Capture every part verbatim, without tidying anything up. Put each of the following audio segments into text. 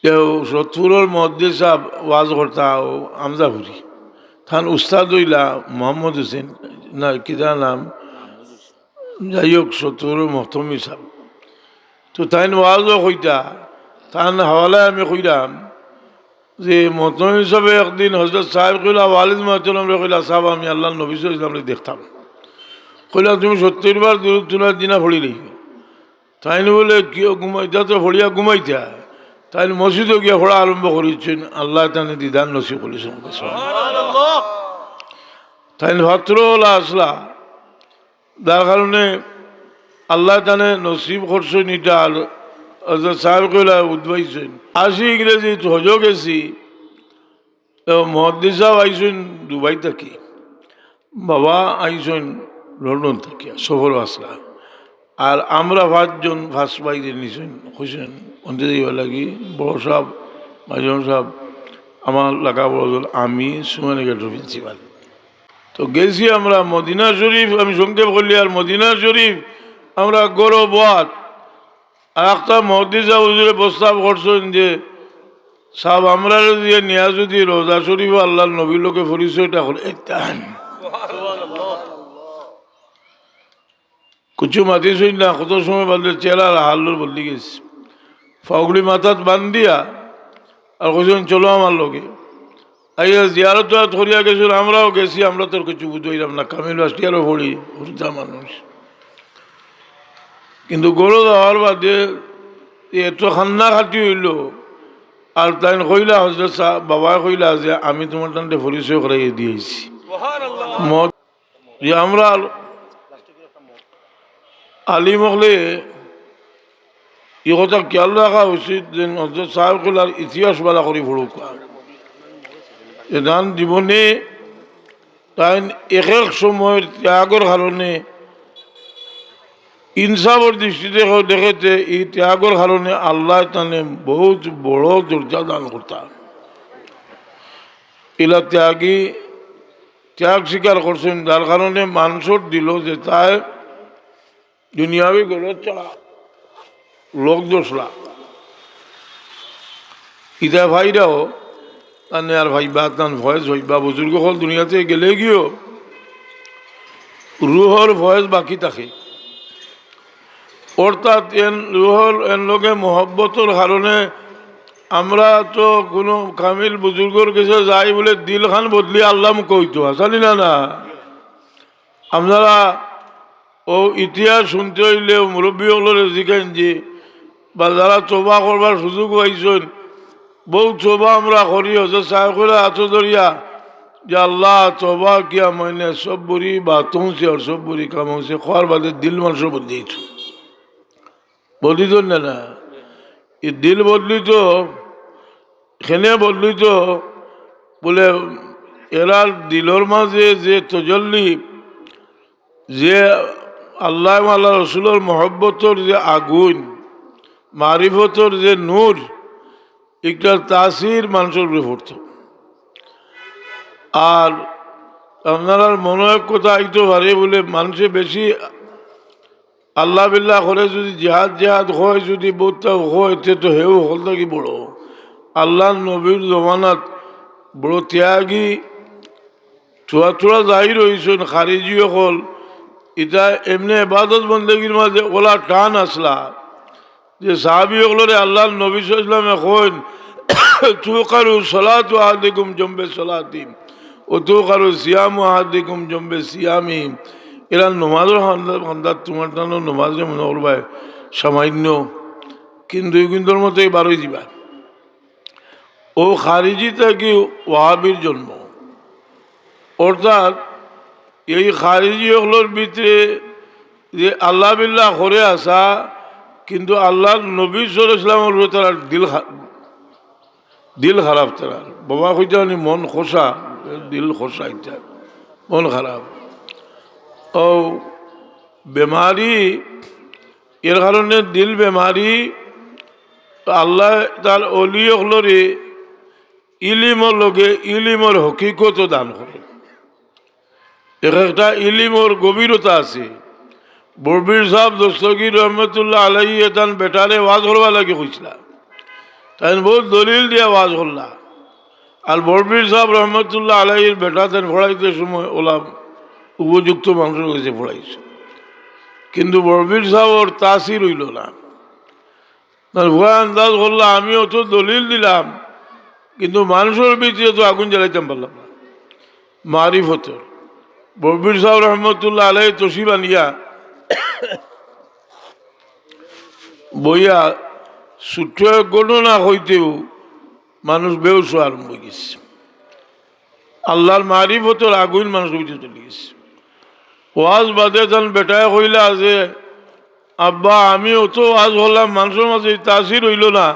তেউ সত্তরর মধ্যে সাহেব ওয়াজ করতা ও আমজাপুরি। তান উস্তাদ অইলা মোহাম্মদ হোসেন, না, কিতা নাম? যাই হোক, সত্তরর মহতমি সাহেব। তো তাইন ওয়াজও কইতা, তান হাওয়ালায় আমি কইলাম যে মহতমি সাহেবে একদিন হজরত সাহেব কইলা, ওয়ালিদ মোহতরমরে কইলা, "সাহেব, আমি আল্লাহর নবী সাল্লাল্লাহু আলাইহি ওয়াসাল্লামরে দেখতাম।" কইলা, "তুমি সত্তর বার দুরুদ তুলার দিনা পড়িলেই।" তাইন বলে, "কিও ঘুমাইতা তো পড়িয়া ঘুমাইতা।" তাইন মসজিদো গিয়া পড়া আরম্ভ করিছইন, আল্লায় তানে দিদার নসিব করিছইন। তাইন পাত্র ওলা আছলা, যার কারণে আল্লায় তানে নসিব করছইন ইটা। আর হজরত সাহেব কইলা উদ্ভাইছইন। আশি ইংরেজিত হজো গেছি, তো মুহাদ্দিস সাহেব আইছইন দুবাই থাকি, বাবা আইছইন লন্ডন থাকি, সফর আছলা। আর আমরা পাঁচজন, পাঁচ ভাইরে নিছইন, কইছইন, অন্তে যাইবার লাগি, বড় সাহেব, মাইজম সাহেব, আমার লাগা বড় দল, আমি সুমানি গেটর প্রিন্সিপাল। তো গেছি আমরা মদিনা শরীফ, আমি সংক্ষেপ করলি, আর মদিনা শরীফ আমরা গরো বওয়াত। আর একটা মুহাদ্দিস সাহেব হুজুরে প্রস্তাব করছইন যে, "সাহেব, আমরারে দিয়া নিয়া যদি রওজা শরীফ আল্লাহর নবীর লগে পরিচয়টা করে।" এ তান। কিছু মাতিছইন না, কত সময় বাদে চেহারার হাল বদলি গেছে। ফাউগুলি মাথাত বান্ধিয়া আর কইছইন, "চলো আমার লগে।" আইয়া জিয়ারত টিয়ারত করিয়া গেছইন, আমরাও গেছি, আমরা তো আর কিছু বুঝাইলাম না, কামিল বাস্তিয়ারও পড়ি, হুরুতা মানুষ। কিন্তু গরো যাওয়ার বাদে এত কান্নাকাটি অইলো, আর তাইন কইলা, হজরত সাহেব, বাবায় কইলা যে, "আমি তুমার তানরে পরিচয় করাইয়া দিয়াইছি।" মত যে আমরা আলিম অকলে ই কথা খেয়াল রাখা উচিত যে হজরত সাহেব কইলার ইতিহাস বালা করি পড়ুক। এ তান জীবনে তাইন এক এক সময়ের ত্যাগর কারণে, ইনসাফর দৃষ্টিতে কেউ দেখেতে, এই ত্যাগর কারণে আল্লায় তানে বহুত বড় দরজা দান করতা। ইলা ত্যাগী, ত্যাগ স্বীকার করছইন, যার কারণে মানষর দিলো যে তাই দুনিয়াবি গরজ ছাড়া লোক দোষলা। ইতা ভাইরাও, তানে আর ভাইবা, তান ফয়েজ ভাইবা, বুজুর্গ অকল দুনিয়াতে গেলে গিয়েও রুহর ফয়েজ বাকি থাকে। অর্থাৎ এন রুহর এন লগে মহব্বতর কারণে আমরা তো কোনো কামিল বুজুর্গর গেছে যাই বলে দিলখান বদলি আল্লাহ মুখে অইতো, আসলে না, না। আপনারা ও ইতিহাস শুনতে অইলে মুরব্বি অকলরে জিকাইন যে, বা যারা তওবা করবার সুযোগ পাইছইন, বউত তওবা আমরা করি, হজরত সাহেব কইরা আতো ধরিয়া যে, "আল্লাহ, তওবা কিয়া মাইনে সব বুরি বাতোঁ সে আর সব বুরি কামোঁ সে", কওয়ার বাদে দিল মানষর বদলিত। বদলিত না, না। ই দিল বদলিত, কেনে বদলিত, বলে, এরার দিলর মাঝে যে তজল্লি, যে আল্লাহ এবং আল্লাহ রসুলর মহব্বতর যে আগুন, মারিফতর যে নূর, ইটার তাসির মানষর উপরে পড়তো। আর আপনারার মনো এক কথা আইতো পারে বলে, মানষে বেশি আল্লাহ বিল্লাহ করে যদি জিহাদ জিহাদ হয়, যদি বউততা হয়, তে তো হেউ হকল থাকি বড়। আল্লাহর নবীর জমানাত বড় ত্যাগী, থুড়া থুড়া জাহির অইছইন, খারিজি অকল। ইতা এমনে ইবাদত বন্দেগির মাঝে ওলা টান আছলা। যে সাহাবি অকলরে আল্লাহর নবী সাল্লাল্লাহু আলাইহি ওয়াসাল্লামে কইন, "তুকারু সালাতু আহাদিকুম জম্বে সালাতিহিম, ওয়া তুকারু সিয়ামু আহাদিকুম জম্বে সিয়ামিহিম।" এরা নমাজর খান্দাত, খান্দাত তুমার তানো নমাজরে মনো করবায় সামান্য, কিন্তু ইগুইন ধর্ম থাকি বারই যিবা। ও খারিজি থাকি ওয়াহাবির জন্ম। অর্থাৎ এই খারিজি অকলর ভিতরে যে আল্লাহ বিল্লাহ করে আসা, কিন্তু আল্লাহর নবী সাল্লাল্লাহু আলাইহি ওয়াসাল্লামর উপরে তারার দিল খা-, দিল খারাপ তারার। বাবা কইতা নি মন খোসা, দিল খোসা ইতা, মন খারাপ। ও বেমারি, এর কারণে দিল বেমারি। তো আল্লাহ তার অলি অকলরে ইলিমর লগে ইলিমর হকিকত দান করে। এক একটা ইলিমর গভীরতা আছে। বড়বীর সাহেব দস্তগীর রহমতুল্লাহ আলাইহি এতান বেটারে ওয়াজ করবার লাগি কইছলা। তাইন বহুত দলিল দিয়া ওয়াজ করলা। আর বড়পীর সাহেব রহমতুল্লাহ আলাইহির বেটা তাইন পড়াইতে সময় ওলা উপযুক্ত মানুষর গেছে পড়াইছে, কিন্তু বড়পীর সাহেবর তাসির অইল না। তার ভয় আন্দাজ করলা, আমি অত দলিল দিলাম, কিন্তু মানুষর ভিতরে তো আগুন জ্বালাইতাম পারলাম না। মারিফতর বড়পীর সাহেব রহমতুল্লাহ আলাইহি তশরিফ আনিয়া বইয়া ছোট্ট এক ঘটনা কইতেউ মানুষ বেহুশ অওয়া আরম্ভ অই গেছে। আল্লাহর মারিফতর আগুন মানুষর ভিতরে চলি গেছে। ওয়াজ বাদে তান বেটায় কইলা যে, "আব্বা, আমি অত ওয়াজ করলাম, মানুষর মাঝে তাসির অইল না,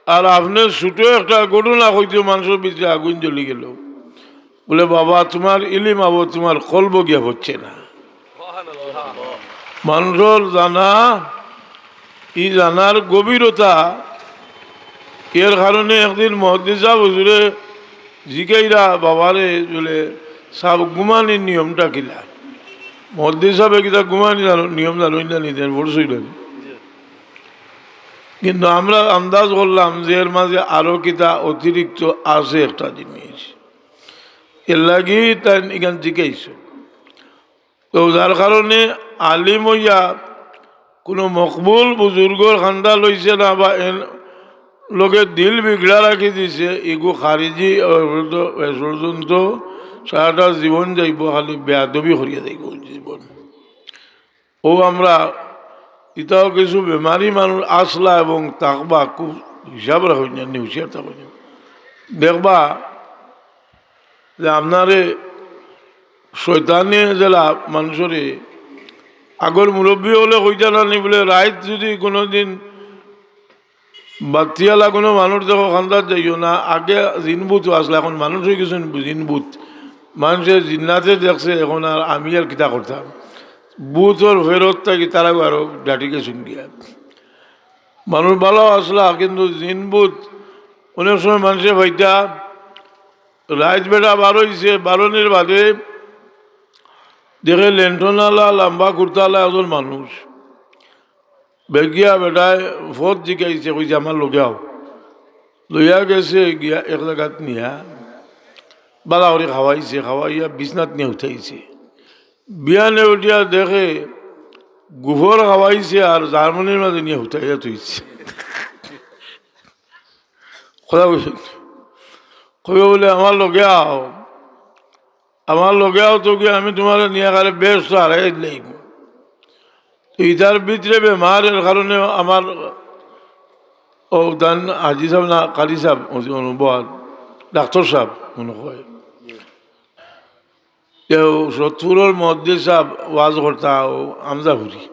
আর আপনে ছোট একটা ঘটনা কইতে মানুষর ভিতরে আগুন জ্বলি গেল।" বলে, "বাবা, তুমার ইলিম আবো তুমার কলবো গিয়া পড়ছে না।" মানুষর জানা, ই জানার গভীরতা, এর কারণে একদিন মুহাদ্দিস সাহেব হুজুরে জিগাইরা বাবারে, বলে, "সাহেব, ঘুমানির নিয়মটা কিলা?" মুহাদ্দিস সাহেবে কিতা ঘুমানি জানো, নিয়ম জানো না নি, দেন পড়ছই না নি। কিন্তু আমরা আন্দাজ করলাম যে এর মাঝে আরো কিতা অতিরিক্ত আছে একটা জিনিস, এর লাগি তাইন ইখান জিগাইছে। তো যার কারণে আলিম অইয়া কোনো মকবুল বুজুর্গর কান্দা লইছে না বা এন লগে দিল বিগড়া রাখি দিছে, ইগু খারিজি ষড়যন্ত্র, সারাটা জীবন যাইব খালি বেয়াদবি করিয়া যাইব জীবন। ও আমরা ইতাও কিছু বেমারি মানুষ আছলা এবং থাকবা, খুব হিসাব রাখইন, হুঁশিয়ার থাকইন। দেখবা যে আপনারে শয়তানে যেলা মানুষরে, আগর মুরব্বি অকলে কইতা না নি বলে, রাইত যদি কোনোদিন বাতিআলা কোনো মানুষ দেখো কান্দাত যাইও না, আগে জিন ভূত আছলা, এখন মানুষ অই গেছইন জিন ভূত। মানষে জিন্নাতে দেখছে, এখন আর আমি আর কিতা করতাম? ভূতর ফেরত থাকি তারাও আরো ডাটি গেছইন গিয়া। মানুষ ভালা আছলা, কিন্তু জিন ভূত অনেক সময় মানষে পাইতা, রাইত বেটা বার অইছে, বারনির বাদে দেখে লেন্টনআলা, লাম্বা কুর্তাআলা একজন মানুষ। বেগিয়া বেটায় পথ জিগাইছে, কইছে, "আমার লগে আও।" লইয়া গেছে, গিয়া এক জাগাত নিয়া ভালা করি খাওয়াইছে, খাওয়াইয়া বিছনাত নিয়া উঠাইছে। বিয়ানে উঠিয়া দেখে গুফর খাওয়াইছে আর জার্মানির মাঝে নিয়া উঠাইয়া থইছে। কথা বুঝছেন? কইবে বলে, "আমার লগে আও, আমার লগে আও, তো কি আমি তুমারে নিয়া কারে বেহেস্তো হারাই দিলাইমু।" তো ইতার ভিতরে বেমারের কারণে আমার ও দান হাজি সাহেব না কারি সাহেব, ওই যে অনুভব ডাক্তার সাহেব মনে হয়। কেউ সত্তরর মধ্যে সাহেব ওয়াজ করতা ও আমজাহুরি।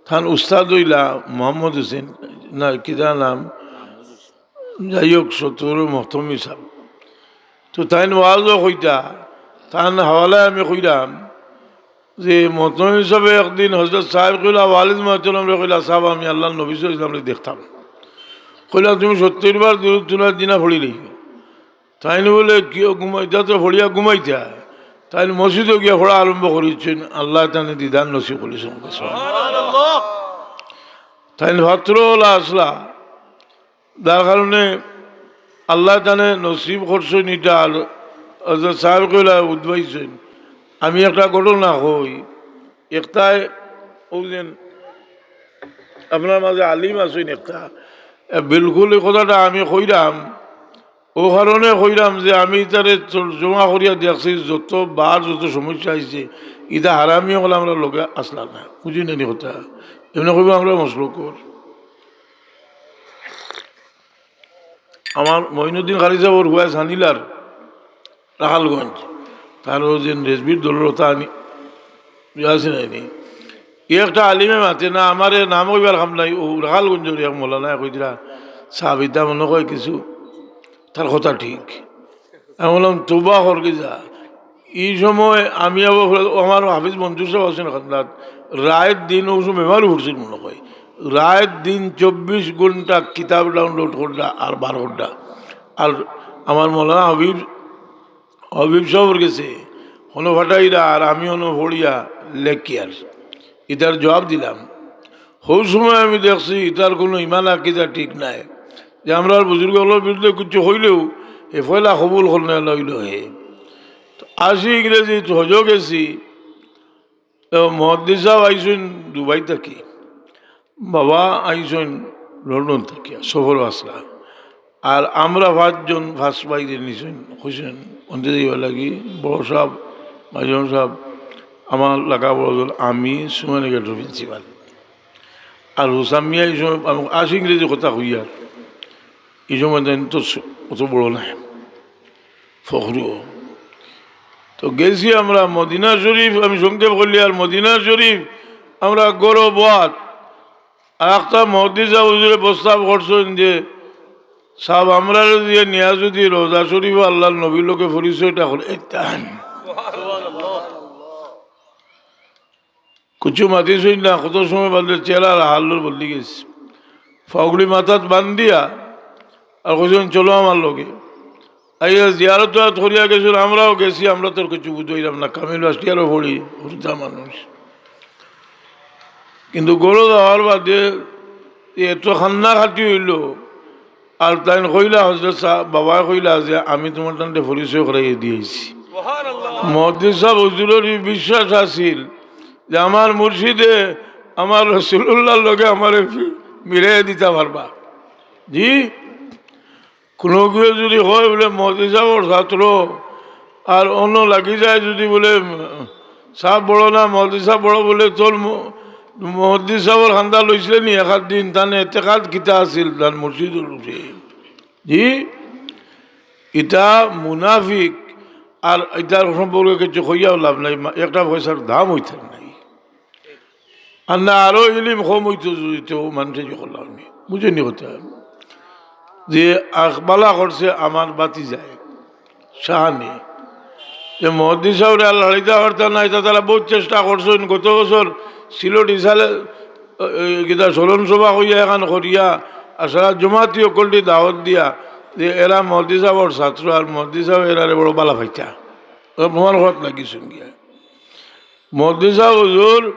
তান উস্তাদ অইলা মোহাম্মদ হোসেন, না, কিতা নাম? যাই হোক, সত্তরর মহতমি সাহেব। তো তাইন ওয়াজও কইতা, তান হাওয়ালায় আমি কইলাম যে মহতমি সাহেবে একদিন হজরত সাহেব কইলা, ওয়ালিদ মোহতরমরে কইলা, "সাহেব, আমি আল্লাহর নবী সাল্লাল্লাহু আলাইহি ওয়াসাল্লামরে দেখতাম।" কইলা, "তুমি সত্তর বার দুরুদ তুলার দিনা পড়িলেই।" তাইন বলে, "কিও ঘুমাইতা তো পড়িয়া ঘুমাইতা।" তাইন মসজিদো গিয়া পড়া আরম্ভ করিছইন, আল্লায় তানে দিদার নসিব করিছইন। তাইন পাত্র অলা আছলা, যার কারণে আল্লায় তানে নসিব করছইন ইটা। আর হজরত সাহেব কইলা উদ্ভাইছইন। আমি একটা ঘটনা কই, একটায় অউ যেন আপনার মাঝে আলিম আছইন একটা, এ, বিলকুল ই কথাটা আমি কইরাম, অউ কারণে কইরাম যে আমি ইতারে তর্জমা করিয়া দেখছি, যত বার যত সমস্যা আইছে, ইতা হারামি অকল আমরার লগে আছলা না, বুঝছইন নি কথা? এমনে কইবা আমরা মসলকর। আমার মঈনুদ্দিন কারি সাহেবর হুয়ায় সানিলার রাখালগঞ্জ, তার অউ যে রেজবির দলর কথা আনি, আছে নাই নি? ই একটা আলিমে মাতে না, আমারে নাম কইবার কাম নাই, অউ রাখালগঞ্জর এক মৌলানায় কইতরা, "সাবিতা মনে কয় কিছু, তার কথা ঠিক।" আমি বললাম, "তুবা কর কি যা।" ই সময় আমি আবার, ও আমার হাফিজ মঞ্জুর সাহেব আছইন খান্দাত, রাইত দিন অউ সময় বেমার উঠছিল মনে হয়, রাইত দিন চব্বিশ ঘন্টা কিতাব download কররা আর বার কররা। আর আমার মৌলানা হাবিব, হাবিব সাহেবর গেছে হনো ফাটাইরা আর আমি হনো ফড়িয়া লেখিয়ার ইতার জবাব দিলাম। হউ সময় আমি দেখছি ইতার কোনো ইমান আকিদা ঠিক নাই। যে আমরার বুজুর্গ অকলর বিরুদ্ধে কিছু কইলেও হে পয়লা কবুল করনেআলা অইলো হে। তো আশি ইংরেজিত হজো গেছি, তো মুহাদ্দিস সাব আইছইন দুবাই থাকি, বাবা আইছইন লন্ডন থাকি, সফর আছলা। আর আমরা পাঁচজন পাঁচ ভাইরে নিছইন, কইছইন অন্তে যাইবার লাগি। বড় সাব, মাইজম সাব, আমার লাগা বড়জন, আমি, সুমন একাডেমির প্রিন্সিপাল। আর হুসাম মিয়া এই সময় আমি আশি ইংরেজি কথা কইয়ার, এই সময় দেন তো স-, অত বড় নায়, ফখরু। তো গেছি আমরা মদিনা শরীফ, আমি সংক্ষেপ করলি, আর মদিনা শরীফ আমরা গৌরবাদ। আর একটা মুহাদ্দিস সাব হুজুরে প্রস্তাব করছইন যে, সাব, আমরারে দিয়া নিয়া যদি রওজা শরীফ আল্লাহর নবীর লগে পরিচয়টা করে, একটা কিছু মাতিছইন না, কত সময় বাদে চেহারা আর হাল বদলি গেছে। ফাউগুলি মাথাত বান্ধিয়া আর কইছইন, "চলো আমার লগে।" আইয়া জিয়ারত টিয়ারত করিয়া গেছইন, আমরাও গেছি, আমরা তো আর কিছু বুঝাইলাম না, কামিল বাস্তিয়ারও পড়ি, হুরুতা মানুষ। কিন্তু গরো যাওয়ার বাদে এত কান্নাকাটি অইলো, আর তাইন কইলা, হজরত সাব, বাবায় কইলা যে, "আমি তুমার তানরে পরিচয় করাইয়া দিয়াইছি।" মুহাদ্দিস সাব হুজুরর ই বিশ্বাস আছিল যে আমার মুর্শিদে আমার রসুলুল্লাহর লগে আমারে ফি-, মিলাইয়া দিতা পারবা। জি, কুনু কেউ যদি কয় বুলে মুহাদ্দিস সাবর ছাত্র, আর অন্য লাগি যায় যদি বুলে, উম, সাব বড় না, মুহাদ্দিস সাব বড় বুলে, তোর মু-, মুহাদ্দিস সাবর কান্দা লইছলে নি এক আধ দিন, তান এতেকাদ কিতা আছিল, তান মুর্শিদর উপরে। জি, ইটা মুনাফিক। আর ইটার সম্পর্কে কিছু কইয়াও লাভ নাই, মা-, একটা পয়সার দাম অইতো নাই। আর না আরো ইলিম কম অইতো যদি তো মানুষে যে করলাম নি, বুঝছইন নি কথা? যে আকবালা করছে আমার বাতি যায়, শাহানি। যে মুহাদ্দিস সাবরে আর লাড়িতা পারতা না, ইটা তারা বহুত চেষ্টা করছইন। গত বছর সিলেট ইসালে, এ, এ, কিতা স্মরণ সভা কইয়া এখান করিয়া, আর সারা জমাতি অকলটি দাওয়াত দিয়া, যে এরা মুহাদ্দিস সাবর ছাত্র, আর মুহাদ্দিস সাব এরারে বড় বালা পাইতা। ওরা প্রমাণ করাত লাগিছইন গিয়া। মুহাদ্দিস সাব হুজুর,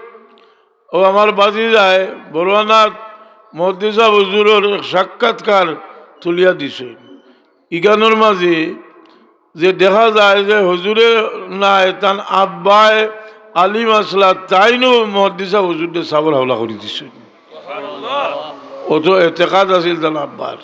ও আমার বাতি যায়, বড়ুয়ানাত মুহাদ্দিস সাব হুজুরর এক সাক্ষাৎকার তুলিয়া দিছইন। ইখানর মাঝে যে দেখা যায় যে হুজুরে নাই, তান আব্বায় আলিম আছলা, তাইনও মুহাদ্দিস সাব হুজুররে সাবর হাওলা করি দিছইন। অত এতেকাদ আছিল তান আব্বার।